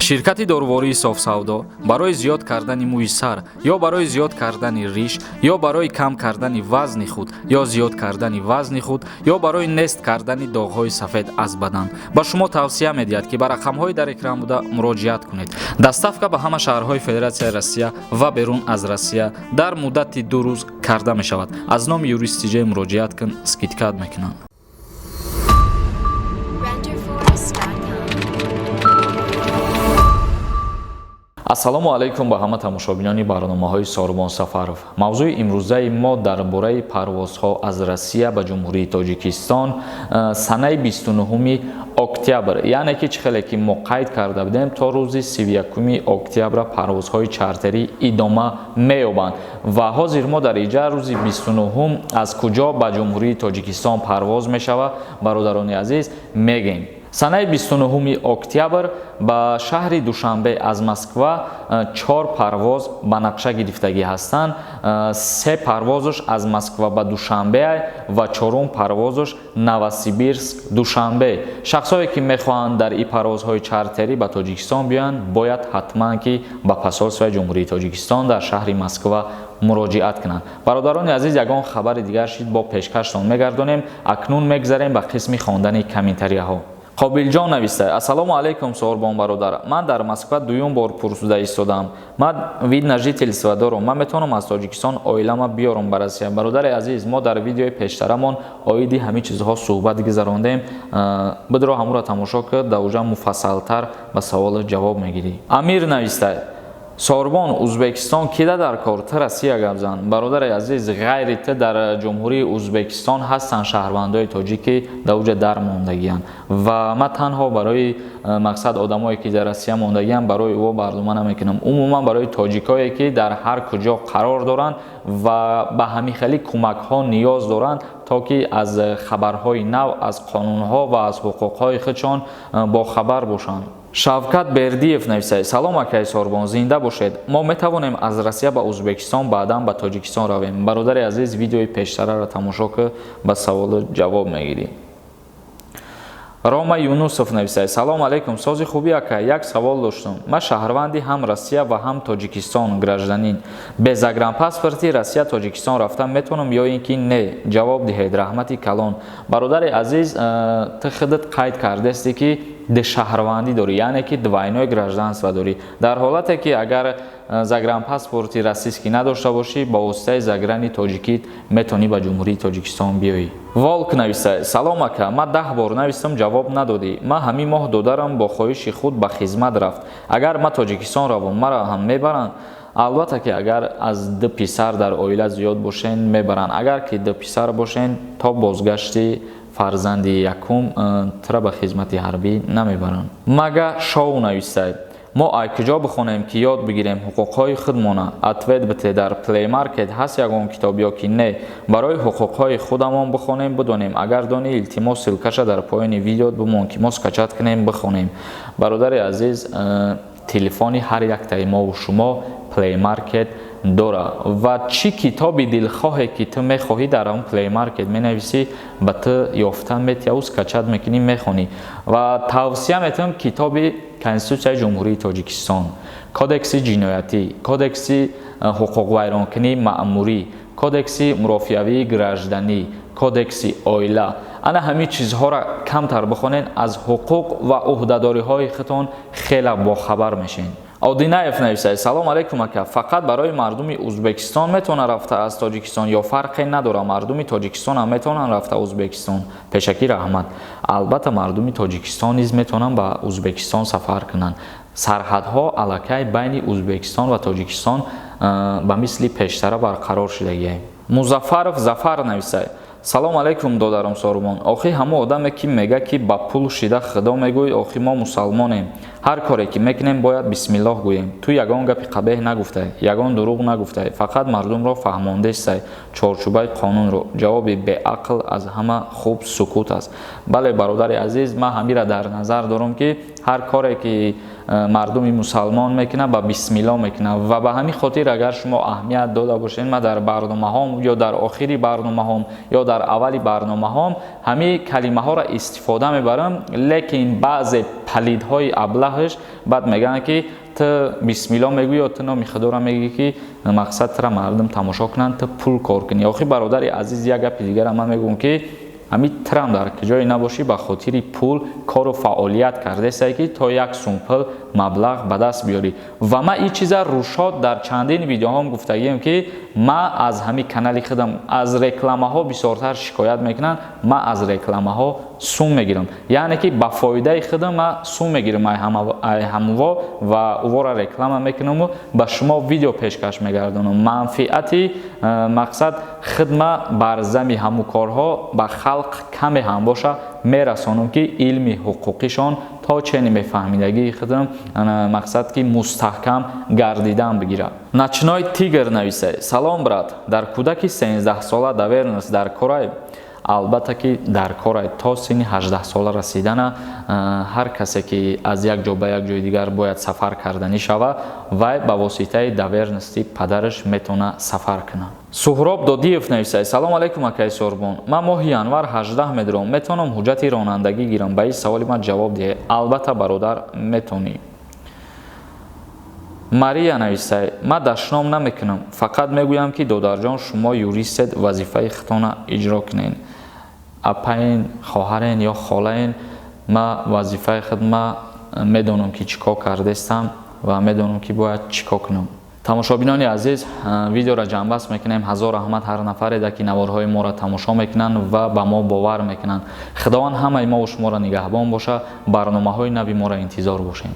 Ширкати дорувории Софсавдо барои зиёд кардани мӯи сар ё барои зиёд кардани риш ё барои кам кардани вазни худ ё зиёд кардани вазни худ ё барои нест кардани доғҳои сафед аз бадан ба шумо тавсия медиҳад, ки ба рақамҳои дар экран буда муроҷиат кунед. Доставка ба ҳама шаҳрҳои Федератсияи Россия ва берун аз Россия дар муддати 2 рӯз карда мешавад. Аз номи Юрист Тиҷей муроҷиат кун, скидка мекунанд. Renderforest.com. Ассалому алайкум ба ҳама тамошобинони барномаҳои Сорбон Сафаров. Мавзӯи имрӯзаи мо дар бораи парвозҳо аз Россия ба Ҷумҳурии Тоҷикистон, санаи 29 октябр, яъне ки чӣ хеле ки мо қайд карда будем, то рӯзи 31 октябра парвозҳои чартерӣ идома меёбанд ва ҳозир мо дар иҷа рӯзи 29 аз куҷо ба Ҷумҳурии Тоҷикистон парвоз мешавад, бародарони азиз, мегӯем. Санаи 29 октябр ба шаҳри Душанбе аз Москва чор парвоз ба нақша гирифтагӣ ҳастанд. Се парвозаш аз Москва ба Душанбе ва чорум парвозаш Новосибирск Душанбе. Шахсое ки мехоҳанд дар ин парвозҳои чартерӣ ба Тоҷикистон биёянд, бояд ҳатман ки ба посольствои Ҷумҳурии Тоҷикистон дар шаҳри Москва муроҷиат кунанд. Бародарони азиз, ягон хабари дигар шид, бо пешкаштон мегардонем. Акнун мегзарем ба қисми хондани комментарияҳо. Қобилҷон нависта: «Ассалому алайкум, Сорбон бародар. Ман дар Москва дуюм бор пурсуда истодаам. Ман вид на жительство дорам. Ман метавонам аз Тоҷикистон оилама биёрам ба Россия?» Бародари азиз, мо дар видеои пештарамон оиди ҳамин чизҳо суҳбат гузарондем. Бидро ҳамуро тамошо кар, дар уҷа муфассалтар ба саволу ҷавоб мегирӣ. Амир нависта: «Сорбон, Узбекистон кида дар кор? Ту Россия гап зан». Бародари азиз, ғайри ту дар Ҷумҳурии Узбекистон ҳастанд шаҳрвандои тоҷикӣ, дар уҷа дар мондагианд ва ман танҳо барои мақсад одамое ки дар Россия мондагианд, барои ӯ барнома намекунам. Умуман барои тоҷикое ки дар ҳар куҷо қарор доранд ва ба ҳамин хели кӯмакҳо ниёз доранд, то ки аз хабарҳои нав, аз қонунҳо ва аз ҳуқуқҳои худшон бохабар бошанд. Шавкат Бердиев нависад: «Салом, акаи Сорбон, зинда бошед. Мо метавонем аз Россия ба Узбекистон, баъдан ба Тоҷикистон равем?» Бародари азиз, видеои пештараро тамошо кар, ба саволу ҷавоб мегирӣ. Рома Юнусов нависад: «Салом алейкум, сози хуби, ака? Як савол доштум. Ман шаҳрванди ҳам Россия ва ҳам Тоҷикистон, гражданин. Бе загранпаспорти Россия Тоҷикистон рафта метавонам ё ин ки не? Ҷавоб диҳед, раҳмати калон». Бародари азиз, ту худат қайд кардасте, ки душаҳрвандӣ дорӣ, яъне ки двойное гражданство дорӣ. Дар ҳолате ки агар загранпаспорти российский надошта бошӣ, ба воситаи заграни тоҷикӣ метавонӣ ба Ҷумҳурии Тоҷикистон биёӣ. Волк нависта: «Салом, ака. Ман 10 бор навистам, ҷавоб надодӣ. Ман ҳамин моҳ додарам бо хоҳиши худ ба хизмат рафт. Агар ман Тоҷикистон равам, маро ҳам мебаранд?» Албатта ки агар аз ду писар дар оила зиёд бошен, мебаранд. Агар ки ду писар бошен, то бозгашти фарзанди якум тура ба хизмати ҳарбӣ намебаранд. Мага Шоу навистад: «Мо ай куҷо бихонем, ки ёд бигирем ҳуқуқҳои худмона? Ответ бите. Дар Play Market ҳаст ягон китоб ё ки не, барои ҳуқуқҳои худамон бихонем, бидонем? Агар донӣ, илтимос, ссылкаша дар поёни видео бимон, ки мо скачать кунем, бихонем». Бародари азиз, телефони ҳар яктаи мову шумо Play Market дора ва чӣ китоби дилхоҳе ки ту мехоҳӣ, дар он Play Market менависӣ, ба ту ёфта метиҳаву скачать мекунӣ, мехонӣ. Ва тавсия метавам китоби Конститутсияи Ҷумҳурии Тоҷикистон, Кодекси ҷиноятӣ, Кодекси ҳуқуқвайронкунии маъмурӣ, Кодекси мурофиавии гражданӣ, Кодекси оила. Ана ҳамин чизҳоро камтар бихонед, аз ҳуқуқ ва ӯҳдадориҳои худтон хеле бохабар мешед. Одинаев нависад: «Салом алейкум, ака. Фақат барои мардуми Узбекистон метавонад рафта аз Тоҷикистон ё фарқе надорад, мардуми Тоҷикистон ҳам метавонанд рафта Узбекистон? Пешакӣ раҳмат». Албатта, мардуми Тоҷикистон низ метавонанд ба Узбекистон сафар кунанд. Сарҳадҳо аллакай байни Узбекистон ва Тоҷикистон ба мисли пештара барқарор шудагианд. Музаффаров Зафар нависад: «Салом алейкум, додарам Сорумон. Охи ҳамо одаме ки мега, ки ба пул шида худо мегӯй, охи мо мусалмонем, ҳар коре ки мекунем, бояд бисмиллоҳ гӯем. Ту ягон гапи қабеҳ нагуфтай, ягон дурӯғ нагуфтай, фақат мардумро фаҳмондестай чорчӯбаи қонунро. Ҷавоби беақл аз ҳама хуб сукут аст». Бале, бародари азиз, ман ҳамира дар назар дорам, ки Ҳар коре ки мардуми мусалмон мекунад, ба бисмилло мекунад. Ва ба ҳамин хотир, агар шумо аҳамият дода бошед, ман дар барномаҳом ё дар охири барномаҳом ё дар аввали барномаҳом ҳамин калимаҳоро истифода мебарам. Лекин баъзе палидҳои аблаҳаш баъд мегӯянд, ки ту бисмилло мегӯӣ ё ту номи худоро мегӯӣ, ки мақсад тура мардум тамошо кунанд, ту пул кор кунӣ. Охи, бародари азиз, як гапи дигара ман мегӯям, ки ҳамин трам дар куҷое набошӣ, ба хотири пул кору фаъолият кардесае, ки то як сум пул маблағ ба даст биёрӣ. Ва ман ин чиза рӯшод дар чандин видеоҳом гуфтагием, ки ман аз ҳамин канали худам аз рекламаҳо бисёртар шикоят мекунанд. Ман аз рекламаҳо сум мегирам, яъне ки ба фоидаи худам ман сум мегирам ай ҳамво ва увора реклама мекунаму ба шумо видео пешкаш мегардонам. Манфиати мақсад хидма бар зами ҳаму корҳо ба халқ каме ҳам боша мерасонам, ки илми ҳуқуқишон то чени мефаҳмидагии худам мақсад ки мустаҳкам гардидан бигирад. Ночной тигр нависай: «Салом, брат, дар кӯдаки 13-сола доверенность дар корай?» Албатта ки дар корай. То синни 18-сола расидана ҳар касе ки аз як ҷо ба як ҷои дигар бояд сафар карданӣ шава, вай ба воситаи доверенности падараш метавона сафар кунад. Суҳроб Додиев нависай: «Салом алайкум, акаи Сорбон, ман моҳи январ 18 медурам, метавонам ҳуҷҷати ронандагӣ гирам? Ба ин саволи ман ҷавоб диҳед». Албатта, бародар, метавонӣ. Мария нависай: «Ман дашном намекунам, фақат мегӯям, ки додарҷон, шумо юристед, вазифаи худтона иҷро кунед». Апаин, хоҳарен ё холаен, ман вазифаи худ ма медонам, ки чӣ кор кардестам, ва медонам, ки бояд чӣ кор кунам. Тамошобинони азиз, видеоро ҷамъбаст мекунем. Ҳазор раҳмат ҳар нафареда, ки наворҳои моро тамошо мекунанд ва ба мо бовар мекунанд. Худованд ҳамаи мову шуморо нигаҳбон боша. Барномаҳои нави моро интизор бошед.